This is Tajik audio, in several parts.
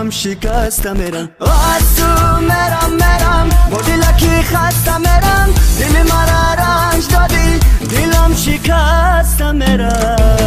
Дилам шикаста мерам. Аз ту мерам, мерам, бо дилаки хаста мерам. Дили мара ранҷ додӣ, дилам шикаста мерам.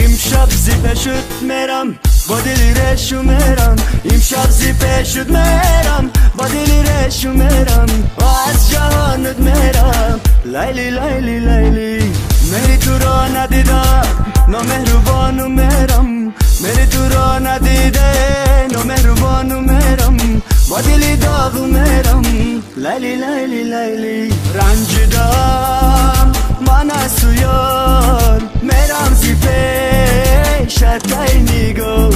Имшаб зи пешут мерам, бо дили решу мерам. Имшаб зи пешут мерам, бо дили решу мерам. Аз ҷаҳонат мерам. Лайли, лайли, лайли. Меҳри туро надидам, номеҳрубону мерам. Меҳри туро надиде, номеҳрубону мерам. Бо дили доғу мерам. Лайли, лайли, лайли. Ранҷидам ман аз ту ёр, мерам зи пешат ай нигоҳ.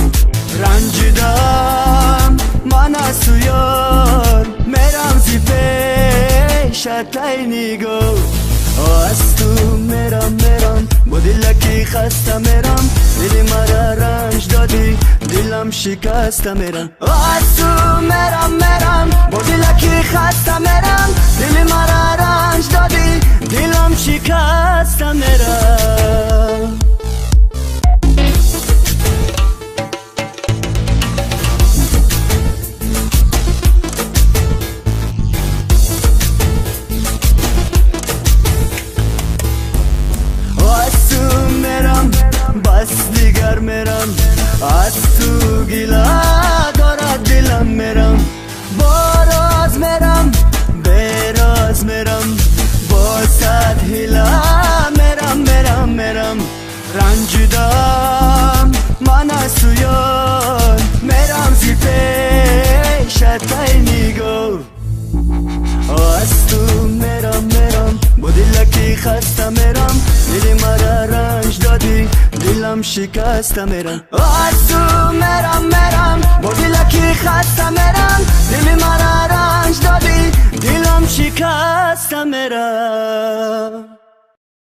Ранҷидам ман аз ту ёр, мерам зи пешат ай нигоҳ. Аз ту мерам, мерам, бо дилаки хаста мерам. Дили мара ранҷ додӣ, дилам шикаста мерам. Аз ту мерам, мерам, бо дилаки хаста мерам. Дили мара ранҷ додӣ, дилам шикаста мерам. Аз ту мерам, бас дигар мерам. Аз ту гила дорад дилам мерам. Бо роз мерам, бероз мерам. Бо сад ҳила мерам, мерам, мерам. Ранҷидам ман аз ту ёр, мерам зи пешат ай нигоҳ. Аз ту мерам, мерам, бо дилаки хаста мерам. Дили мара ранҷ додӣ, дилам шикаста мерам. Аз ту мерам, мерам, бо дилаки хаста мерам. Дили мара ранҷ додӣ, дилам шикаста мерам.